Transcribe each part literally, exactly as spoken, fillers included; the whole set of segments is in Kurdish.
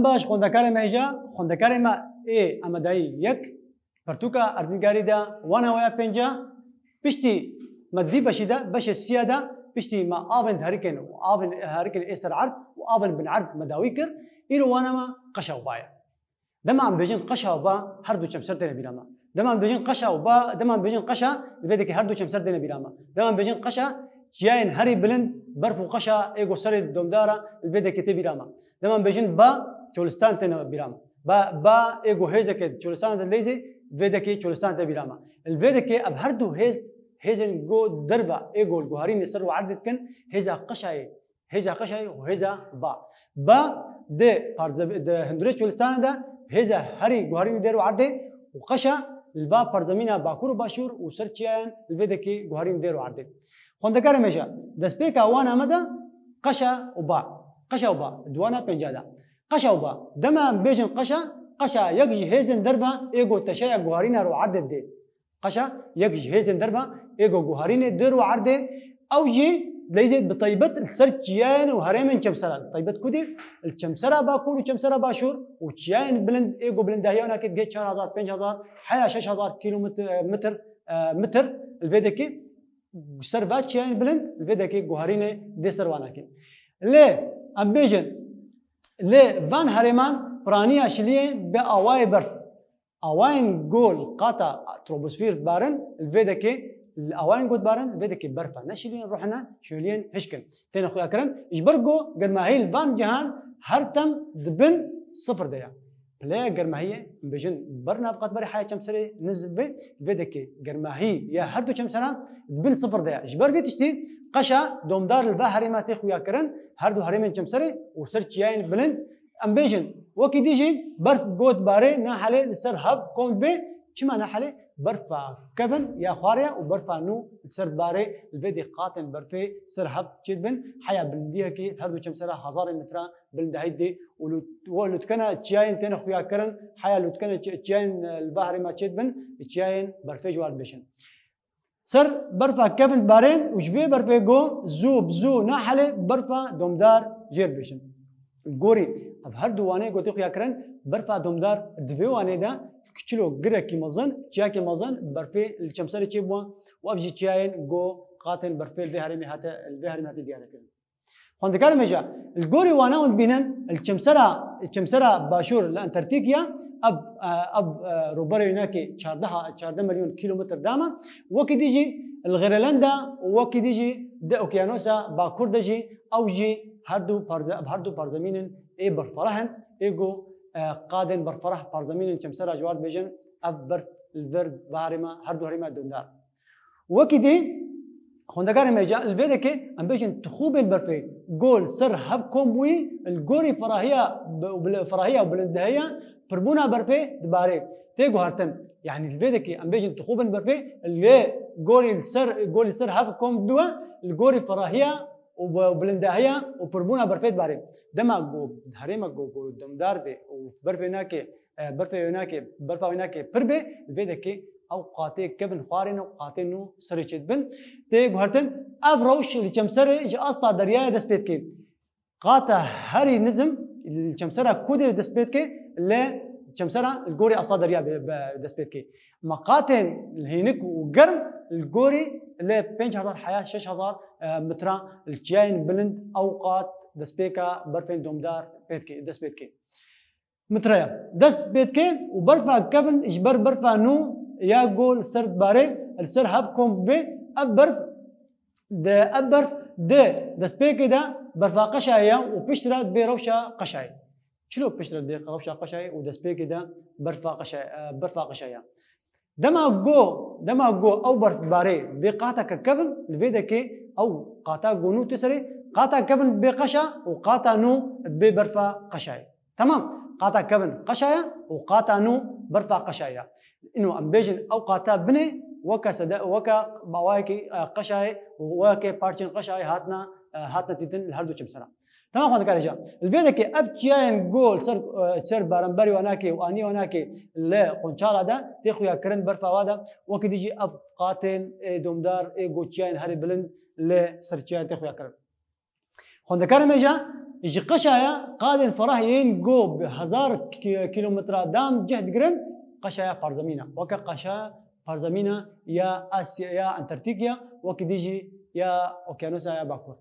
Baş, xwendekarê me hêja, xwendekarê me ê amadayî yek, pirtûka erdnîgarî de wana we ya pênca, piştî me di vî beşî de, beşê sî ya de, piştî me avên herikên û avên herikên ê ser erd û avên bin erd me dawî kir, îro wana me qeşa û ba ye. Dema em bêjin qeşa û ba, her du çemser têne bîra me. Dema em bêjin qeşa û ba, dema em bêjin qeşa, li vê dekê her du çemser têne bîra me. Dema em bêjin qeşa, çiyayên herî bilind, berf û qeşa ê ku serê domdar e, li vê dekê tê bîra me. Dema em bêjin ba, çolistan têne bîra me. Ba, ba ê ku hêzeke çolistan de leyzê, vê dekê çolistan tê bîra me. Li vê dekê ev her du hêz, hêzên ku derva ê ku li guharînê ser û erdê dikin, hêza qeşayê, hêza qeşayê û hêza ba. Ba di parze-, di hundirê çolistana de hêza herî guharînê dêr û erdê û qeşa li va parzemîna bakur û başûr û ser çiyayan li vê dekê guharînê dêr û erdê. Xwendekarê me jî, destpêka wana me de qeşa û ba. Qeşa û ba, di wana pênca de. Qeşa û ba. Dema em bêjin qeşa, qeşa yek ji hêzên derva ê ku teşeya guharîna ro erdê dê. Qeşa yek ji hêzên derva ê ku guharînê dêr û erdê, ew jî leyzê bi taybet li ser çiyayên û herêmên çemsera. Li taybet kudê? Li çemsera bakur û çemsera başûr û çiyayên bilind ê ku bilindahiya winakê digê çar hezar, pênc hezar, heya şeş hezar kîlometr, e, mitr, e, mitr li vê dekê ser va çiyayên bilind li vê dekê guharînê dê ser wanakê. Lê em bêjin, lê van herêman piraniya şiliyê bi awayê berf. Awayên ku li qata troposfîr dibarin, li vê dekê, li awayên ku dibarin, li vê dekê berfa ne şiliyên ruhine, şiliyên hişk in. Têne xuyakirin, ji ber ku germahî li van cihan her dem di bin sifir de ye. Pileya germahiyê, em bêjin, ber nav qatberê heya çemserê niz dibe, li vê dekê germahî ya her du çemseran di bin sifir de ye. Ji ber vê tiştî qeşa domdar li va herêma tê xuyakirin, her du herêmên çemserê û ser çiyayên bilind, em bêjin, wekî dî jî berf ku dibarê, niha lê li ser hev kom dibe. Çima niha lê? Berfa kevin ya xwar e û berfa nû li ser dibarê, li vê dê qatên berfê ser hev çêdibin, heya bilindiyekê her du çemsera hezarê metra bilindahî dê û lût-, we lûtkena çiyayên têne xuyakirin, heya lûtkena çi-, çiyayên, e, li va herêma çêdibin, çiyayên berfê ji war dibêjin. Ser berfa kevin dibarê û ji vê berfê ku zû bi zû nahelê, berfa domdar jêr dibêjin. Gorî, ev her du wanê ku tê xuyakirin, berfa domdar di vê wanê de çilo girekî mezin, çiyakê mezin berfê li çemserê çêbû û ev jî çiyayên ku qatên berfê li vê herêmê hate, li vê herêmê hate diyarkirin. Xwendekarê me jî, li gorî wana hûn dibînin, li çemsera, çemsera başûr li Antarktîkya, ev, ev, e, rûberê wênakê çardeh, çardeh milyon kîlometr dama, wekî dî jî li Grênlanda û wekî dî jî di okyanosa bakur de jî, ew jî her du parze-, her du parzemînin ê berfireh in, ê ku, e, qadên berfireh parzemînin çemsera ji war dibêjin, ev berf li vir va herêma, her du herêma domdar. Wekî dî, xwendekarê me ca, li vê dekê em bêjin tixûbên berfê ku li ser hev kom bûyî, li gorî firahiya, bi-, bi-, firahiya û bilindihiya pirbûna berfê dibarê. Tê guhertin. Yanî li vê dekê em bêjin tixûbên berfê, lê gorî li ser, gorî li ser hev kom bibe, li gorî firahiya û bi-, bilindahiya û pirbûna berfê dibarê. Dema ku herêma ku, ku domdar be û berfê nake, e, berfê wênakê, berfa wênakê pir be, li vê dekê ew qatê kevin xwarê ne û qatê nû serê çêdibin. Tê guhertin, ev rewş li çemserê ji asta deryayê dest pê dike. Qata herî nizm li çemsera kudê dest pê dike, li çemsera li gorî asta derya be, be, dest pê dike. Ma qatên hênik û germ li gorî li pênc hezar heya şeş hezar, e, metra li çiyayên bilind ew qat destpêka berfên domdar pê dike, dest pê dike. Mitreya. Dest pê dike û berfa kevin ji ber berfa nû ya ku li ser dibarê, li ser hev kom bibe, ev berf di, ev berf di destpêkê de berfa qeşayê ya û piştre dibe rewşa qeşayê. Çilo piştre dibe rewşa qeşayê û destpêkê de berfa qeşayê, e, berfa qeşayê ya? Dema ku, dema ku ew berf dibarê bê qateke kevin, li vê dekê ew qata ku nû tê serê, qata kevin bê qeşa û qata nû bê berfa qeşayê. Temam. Qata kevin qeşa ye û qata nû berfa qeşa ye. Îno em bêjin ew qata binê weke sede, weke bawayekî, e, qeşa ye û weke parçên qeşa ye hatine, e, hatine dîtin li her du çimsera. Temam xwendekarê ca. Li vê dekê ev çiyayên ku li ser, e, ser baranberê wanakê û anî wanakê li Qonçala de tê xuya kirin berfa wa de, wekî dî jî ev qatên ê domdar ê ku çiyayên herî bilind li ser çiyayên tê xuya kirin. Xwendekarê me jî, Ji qeşaya qadên ferah yên go bi hezar ki-, kîlometra dam cih digirin, qeşaya parzemîn e. Weke qeşaya parzemîn e ya Asya, ya Antarktîkya, wekî dî jî ya Okyanusa ya Bakur.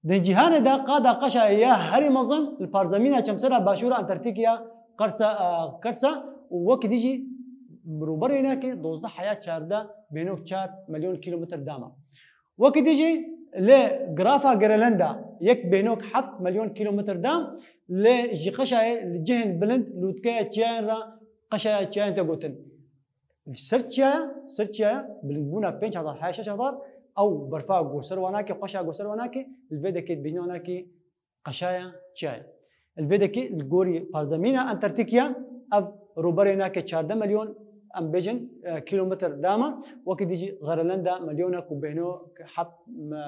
Di cîhanê de qada qeşaya ya herî mezin li parzemîna çemsera başûra Antarktîkya qersa, e, qersa û wekî dî jî rûberê nake dozdeh heya çardeh bêhnok çar milyon kîlometr dam e. Wekî dî jî li grafa Greenlanda yek bêhnok heft milyon kîlometr dam, li ji qeşayê li cihên bilind lûtkeya çiyayên re qeşaya çiyayên tê gotin. Li ser çiyaya, ser çiyaya bilindbûna pênc hezar heya şeş hezar, ew berfa go ser wanakê, qeşa go ser wanakê, li vê dekê dibînin wanakê qeşaya çiyayê. Li vê dekê li gorî parzemîna Antarktîkya ev rûberê nake çardeh milyon, em bêjin, e, kîlometr dam e, wekî dî jî Greenlanda milyonek û bêhno heft,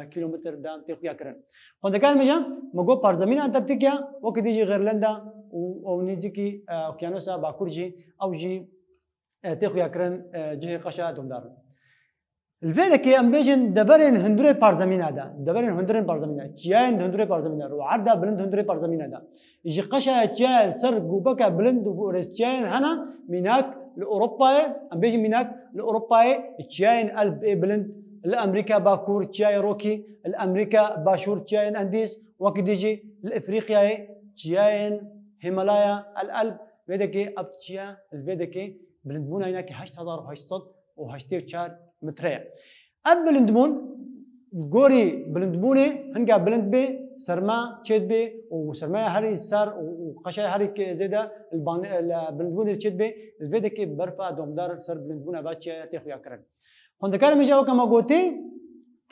e, kîlometr dam tê xuya kirin. Xwendekarê me jî, me got parzemîna Antarktîkya, wekî dî jî Greenlanda û ew nêzîkî, e, Okyanusa Bakur jî, ew jî, e, tê xuya kirin, e, cihê qeşa domdar in. Li vê dekê em bêjin deverên hundirê parzemîna de, deverên hundirên parzemîna, çiyayên di hundirê parzemîna, rûerda bilind hundirê parzemîna de. Ji qeşaya çiyayê li ser gopeke bilind û rêzçiyayên hene, mînak li Ewropayê, em bêjin mînak li Ewropayê, çiyayên Elb ê bilind, li Amerîka Bakur çiyayê Rokî, li Amerîka Başûr çiyayên Endîz, wekî dî jî li Efrîqyayê çiyayên Himalaya, El Elb, vê dekê ev çiya li vê dekê bilindbûna yînakî heşt hezar û heşt sed û heştê û çar metre ye. Ev bilindbûn, gorî bilindbûnê hinga bilind bê, serma çêdibe û sermaya herî sar û, û qeşaya herî ke-, zêde li ban-, li bilindbûnê çêdibe, li vê dekê berfa domdar ser bilindbûna va çiyaya tê xuya kirin. Xwendekarê me jî weke me gotî,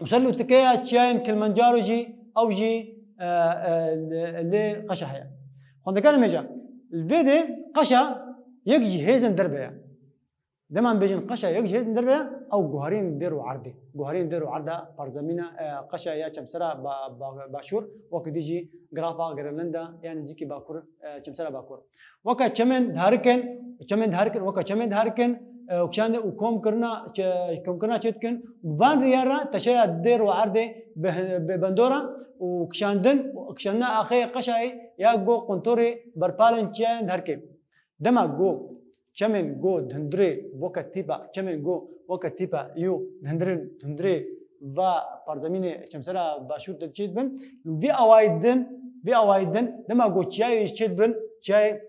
û ser lûtikeya çiyayên Kilimanjaro jî, ew jî, e, e, li, li qeşa heye. Xwendekarê me jî, li vê de qeşa yek ji hêzên derve ye. Dema em bêjin qeşa yek ji hêzên derve ye, ew guherîn dêr û erdê. Guherîn dêr û erda parzemîna, e, qeşa ya çemsera ba-, ba-, başûr, wekî dî jî grafa Greenlanda ya nêzîkî bakur, e, çemsera bakur. Weke çemên diharikin, çemên diharikin, weke çemên diharikin, e, û kişandin û komkirina, çe-, komkirina çê dikin, van riya re teşeya dêr û erdê bi, bi bendora û kişandin, kişandina axê qeşayê ya go quntorê berpalên çiyayên diherikê. Dema go çemên go di hundirê weke tîpa, çemên go weke tîpa yo di hundirên, di hundirê va parzemînê çemsera başûr de çê dibin, vî awayî din, vî awayî din, dema go çiyayê çê dibin, çiyayê,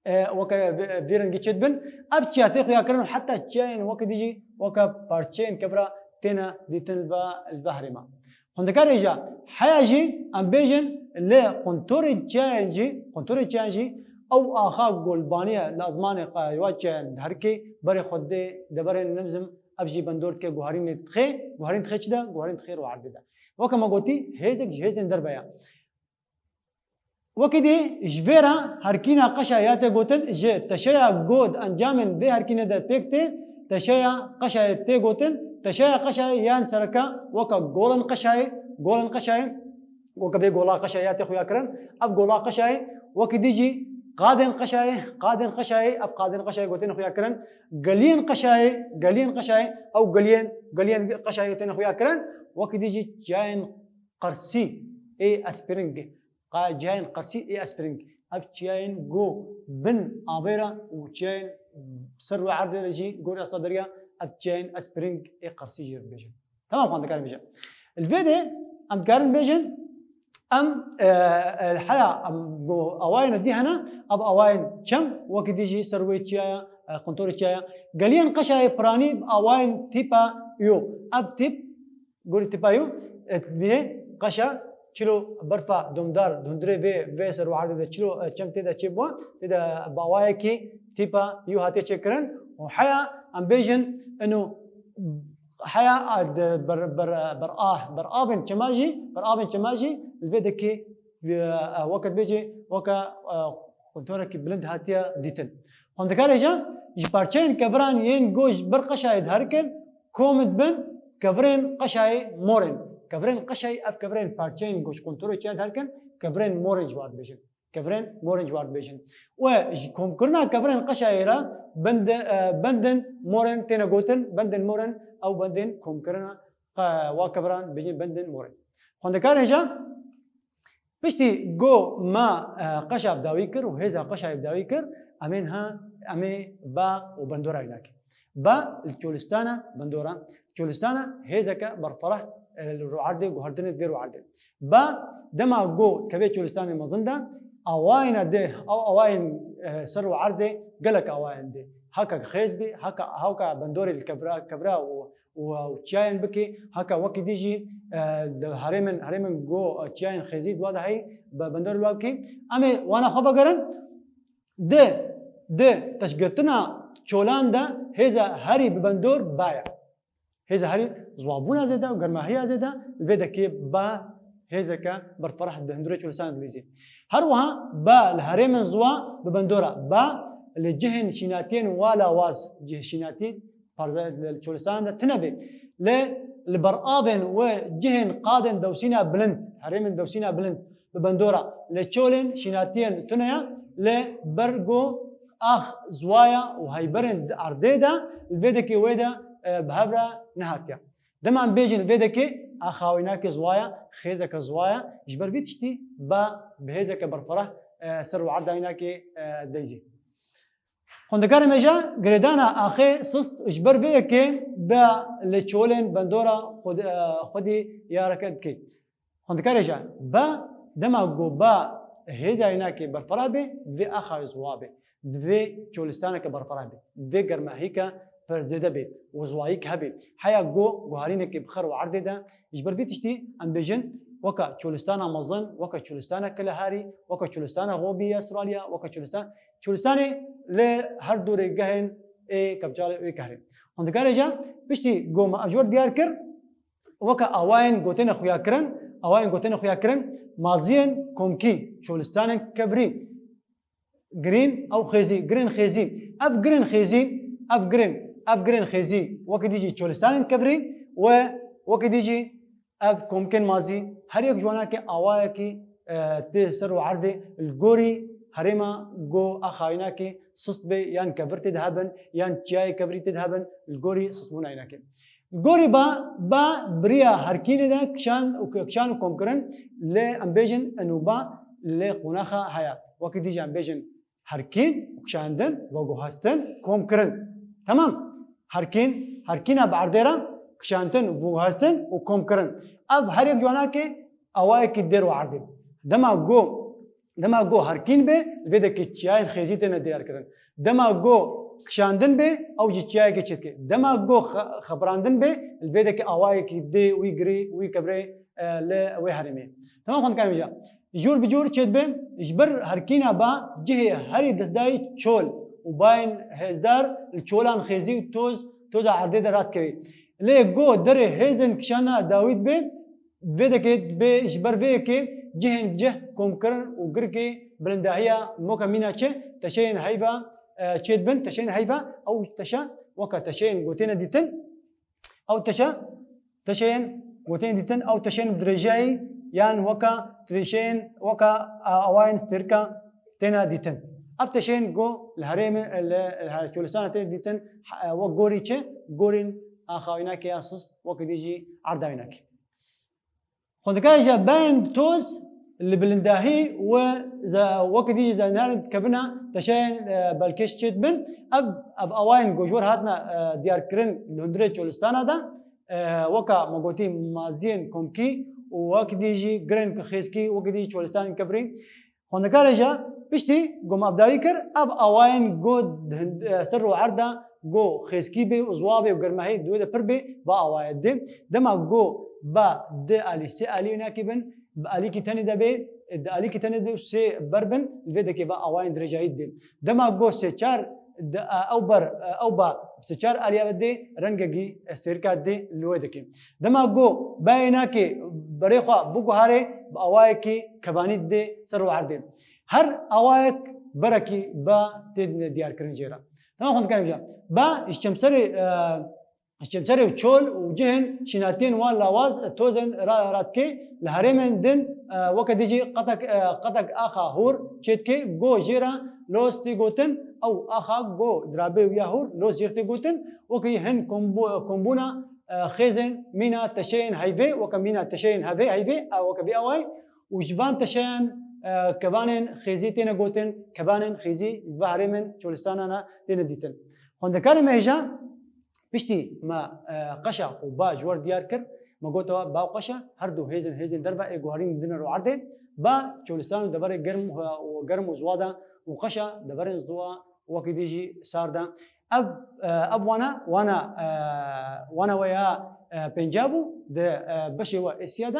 e, weke vê, vî rengî çê dibin, ev çiya tê xuya kirin û heta çiyayên weke dî jî weke parçeyên kevira têne dîtin li va, li va herêma. Xwendekarê jî, heya jî em bêjin li quntorê çiyayên jî, quntorê çiyayên jî ew axa golbaniye li ezmanê qaywa çiyayên diherikê berê xwe dê deverên nimzim, ev jî bendor dike guharînê dixê, guharîn dixê çi de? Guharîn dixê rûerdê de. Weke me gotî, hêzek ji hêzên derve ye. Wekî dî ji vê re herkîna qeşa ya tê gotin ji teşeya go di encamên vê herkînê de pêk tê, teşeya qeşayê tê gotin, teşeya qeşayê yan sereke weke golên qeşayê, golên qeşayê, weke vê gola qeşayê ya tê xuya kirin, ev gola qeşayê, wekî dî jî qadên qeşayê, qadên qeşayê, ev qadên qeşayê go tên xuya kirin, geliyên qeşayê, geliyên qeşayê, ew geliyên, geliyên qeşayê tên xuya kirin, wekî dî jî çiyayên qersî ê Espring, qa-, çiyayên qersî ê Espring. Ev çiyayên go bin avê re û çiyayên ser rû erdê re jî gorî asta deriya ev çiyayên Espring ê qersî jê re dibêjin. Tamam, xwendekarê me jî. Li vê de em dikarin bêjin, em, e, e, heya em go awayên dî hene, ev awayên çem, wekî dî jî ser wê çiyaya, e, quntorê çiyaya. Geliyên qeşayê piranî bi awayên tîpa yo. Ev tîp Gorî tîpa yo, e, dibîne qeşa çilo berfa domdar, di hundirê vê, vê ser û erdê de çilo, e, çem tê de çêbû, tê de bi awayekî tîpa yo hatiye çêkirin û heya em bêjin ino heya, a, di ber, ber, ber, a, ber avên çema jî, ber avên çema jî li vê dekê, e, weke dibêjê, weke, e, quntorekî bilind hatiye dîtin. Xwendekarê jî, ji parçeyên keviran yên go ji ber qeşayê diherikin, kom dibin kevirên qeşayê morên. Kevirên qeşayê, ev kevirên parçeyên go ji quntorê çiyan diherikin, kevirên morên ji wan dibêjin. Kevirên morên ji wan dibêjin. We ji komkirina kevirên qeşayê re bend-, e, bendên morên têne gotin, bendên morên, ew bendên komkirina, e, wa keviran dibêjin bendên morên. Xwendekarê jî, Piştî go me, e, qeşa bi dawî kir û hêza qeşayê bi dawî kir, em ê niha, em ê ba û bendora wî nakê. Ba li Çolistana bendora. Çolistana hêzeke berferah, e, li rû erdê, guhertinê dê rû erdê. Ba dema go dikeve Çolistanê mezin de, awayên dê, ew awayên, e, ser rû erdê gelek awayên dê. Heke xêz bê, heke, hewka bendorê li kevra, kevra û û, û çiyayên bikê, heke wekî dî jî, e, di herêmên, herêmên go, e, çiyayên xêzî di wa de heyî, be-, bendor li wa bikê. Em ê wana xwe vegerin, di, di teşgirtina çolan de hêza herî bi bendor ba ye. Hêza herî ziwabûna zêde û germahiya zêde, li vê dekê ba hêzeke berferah di hundirê Çolistanê dilîzê. Her wiha ba li herêmên ziwa bi bendora, ba li cihên şînatiyên wa lawaz, cih şînatî, parze-, li Çolistanê de tune bê. Lê li ber avên û cihên qadên dewsîna bilind, herêmên dewsîna bilind bi bendora, lê çolên şînatiyên tune ye, lê ber go ax ziwa ye û heyberên di erdê de, li vê dekê wê de, e, bi hev re nehatiye. Dema em bêjin vê dekê axa wî nake ziwa ye, xêzeke ziwa ye, ji ber vî tiştî ba bi hêzeke berferah, e, ser û erda wî nake, e, deyzê. Xwendekarê me jî girêdana axê sist ji ber vê yekê be li çolên bendora xwed-, e, xwedî ya reke dike. Xwendekarê jî be dema ku ba hêza wî nake berferah be, divê axa wî ziwa be. Divê çolistaneke berferah be. Divê germahîke pir zêde be û ziwayîk hebe. Heya ku guharînekê bi xer û erdê de, ji ber vî tiştî em bêjin, weke çolistana mezin, weke çolistaneke leharî, weke çolistana Robî ya Astralya, weke çolistan-, çolistanê li her dûrê gehên ê kevçalê û ê kehrê. Xwendekarê jî piştî ku me ev jor diyar kir, weke awayên gotêne xuya kirin, awayên gotêne xuya kirin, maziyên komkî, çolistanên kevirî, girîn ew xêzî, girên xêzî. Ev girên xêzî, ev girên, ev girên xêzî, wekî dî jî çolistanên kevirî û wekî dî jî ev komkên mazî, her yek ji wan nake awayekî, e, tê ser û erdê li gorî herêma ku axa wî nake sist be yan kevir tê de hebin yan çiyayê kevirî tê de hebin, li gorî sistbûna wî nake. Gorî ba, ba bi riya herkînê de kişand û, kişand û komkirin, lê em bêjin inu ba lê qonaxa heye. Wekî dî jî em bêjin herkîn û kişandin, veguhestin, komkirin. Temam. Herkîn, herkîna bi erdê re, kişandin, veguhestin û komkirin. Ev her yek ji wan nake awayekî dêr û erdê. Dema ku Dema ku herkîn be, li vê dekê çiyayên xêzî têne diyarkirin. Dema ku kişandin be, ew jî çiyayekê çêdike. Dema ku xe-, xebirandin be, li vê dekê awayekî dê wî girî, wî kevirê, e, li wê herêmê. Temam xwendekarê me jî. Jor bi jor çêdibe, ji ber herkîna ba cihê herî destdayî çol û bayên hêzdar li çolan xêzî û toz, toza erdê de radikevê. Lê ku derê hêzên kişana dawî dibe, vê dekê dibe ji ber vê yekê cihên cih komkirin û girkê bilindahiya moka mîna çi teşeyên heyva, e, çêdibin, teşeyên heyva, ew teşe weke teşeyên gotêne dîtin, ew teşe, teşeyên gotêne dîtin, ew teşeyên bi dirêjayî yan weke teşeyên weke, e, awayên stêrka têne dîtin. Ev teşeyên go li herêmê, li, li her-, Çolistana têne dîtin, he-, wek gorî çi? Gorîn axa wî nake ya sist, wekî dî jî erda wî nake. Xwendekarê jî bayên toz li bilindahî û ze-, wekî dî jî zehnerên dikevine teşeyên, e, belkêş çêdibin. Ev, ev awayên ku ji wir hatine, e, diyarkirin li hundirê Çolistana de, e, weke me gotî maziyên komkî û wekî dî jî girên xêzkî, wekî dî jî çolistanên kevirî. Xwendekarê jî piştî ku me ev dawî kir, ev awayên ku di hind-, e, ser rû erda ku xêzkî bê û ziwa bê û germahî di wê de pir bê, va awayê dê. Dema ku ba di alî, sê alî wî nakê bin, bi alîkî tenê de bê, di alîkî tenê de sê ber bin, li vê dekê va awayên dirêjayî dê. Dema ku sê çar di, e, ew ber, e, ew ba sê çar aliya ve dê, rengekî, e, stêrka dê li wê dikê. Dema ku bayê nake berê xwe biguherê, bi awayekî kevanî dê ser û erdê. Her awayek berekî ba tê diyarkirin jê re. Dema xwe dikarin jî. Ba ji çemserê, e, Çemçerê û çol û cihên şînatiyên wan lawaz tozên ra-, radikê li herêmên din, e, weke dî jî qetek, e, qetek axa hûr çêdikê, go jê re loz tê gotin, ew axa go dirabê wî ya hûr loz jê tê gotin, wekî hin kombo-, kombûna, e, xêzên mîna teşeyên heyvê, weke mîna teşeyên hevê, heyvê, e, weke vê awayî, û ji van teşeyan, e, kevanên xêzî têne gotin, kevanên xêzî ji van herêmên Çolistana ne têne dîtin. Xwendekarê me hêja piştî me, e, qeşa û ba ji we re diyar kir, me gotewa ba û qeşa her du hêzên, hêzên derve ê guherîn didine ro erdê, ba Çolistan û deverê germ û, û germ û ziwa de û qeşa deverên ziwa wekî dî jî sar de. Ev, e, ev wana, wana, e, wana we ya, e, pênca bû di, e, beşê we êsiya de.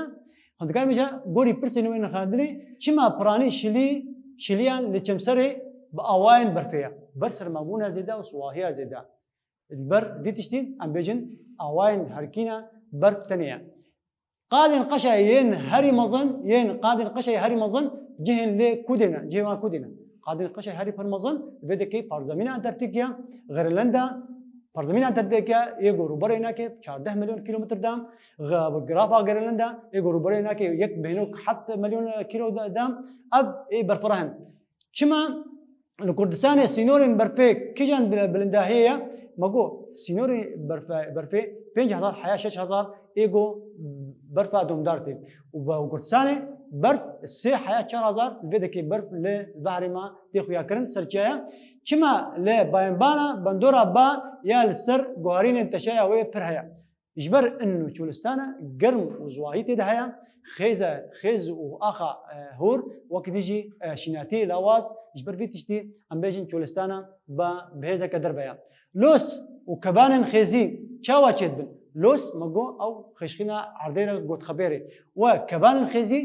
Xwendekarê me hêja gorî pirsên wê nirxandinê, çima piranî şilî, şiliyan li Çemserê bi awayên berfê ye? Ber sermabûna zêde û siwahiya zêde. Li ber vî tiştî em bêjin awayên herkîna berf tenê ye. Qadên qeşayê yên herî mezin, yên qadên qeşayê herî mezin cihên lê kûdê ne, cihê wan kûdê ne. Qadên qeşayê herî pir mezin vê dekê parzemîna Antarktîk ya, Greenlanda, parzemîna Antarktîk ya yê ku rûberê nake çardeh milyon kîlometr de, g-, grafa Greenlanda yê ku rûberê nake yek bêhnok heft milyon kîlo de, de, ev ê berfireh in. Çima li Kurdistanê sînorên berfê kîjan bil-, bilindahiyê ye? Me got, sînorê berfe-, berfê pênc hezar heya şeş hezar ê ku berfa domdar tê. Û bi Kurdistanê berf sê heya çar hezar li vê dekê berf li behrê me tê xuya kirin ser çiya ye. Çima li bayenbana bandora ba ya li ser guharînên teşeya wê pir heye? Ji ber ino Çolistana germ û ziwahî tê de heye, xêze, xêz û axa, e, hor, wekî dî jî, e, şînatiyê lawaz, ji ber vî tiştî em bêjin Çolistana ba bi hêzeke derve ye. Los û kevanên xêzî çawa çêdibin? Los, me got, ew xêşxîna erdê re got xebêrê. We kevanên xêzî,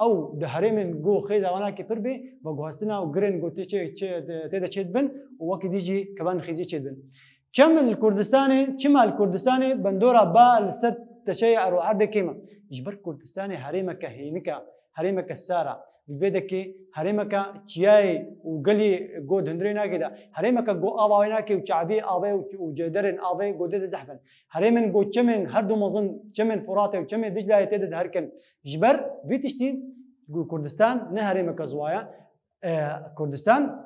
ew di herêmên ku xêza wana kê pir bê, veguhestina û girên ku tê çê, çê, tê de çêdibin û wekî dî jî kevanên xêzî çêdibin. Çem li Kurdistanê, çima li Kurdistanê bandora ba li ser teşeya ero erdê kêm e? Ji ber Kurdistanê herêmeke hênik e, herêmeke sar e. Li vê dekê herêmeke çiyayê û gelî go di hundirê nake de, herêmeke go ava wê nake û çaviyê avê û, û cêderên avê go dê de zehf in. Herêmên go çemên her du mezin, çemên Furatê û çemên Diclayê tê de diherkin. Ji ber vî tiştî Kurdistan ne herêmeke ziwa ye. E, Kurdistan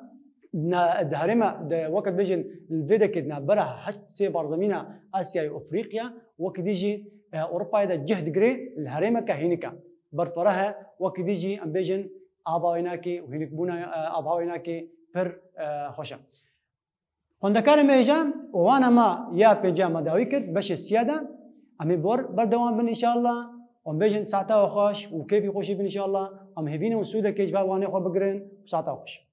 na-, di herêma de, weke dibêjin, li vê dekê di navbera heşt sê barzemîna Asyayê û Efrîqya, wekî dî jî, e, Ewropayê de cih digire, li herêmeke hênik e. Berfireh e, wekî dî jî em bêjin ava wê nake û hênikbûna, e, ava wê nake pir, e, xweş e. Xwendekarê me hêja, wana ma ya pênca me dawî kir, beşê siya de. Em ê bi we re berdewam bin înşallah. Em bêjin saeta we xweş û kêfî xweşî bin înşallah. Em hêvî ne û sûdekê ji van wanê xwe bigirin û saeta we xweş.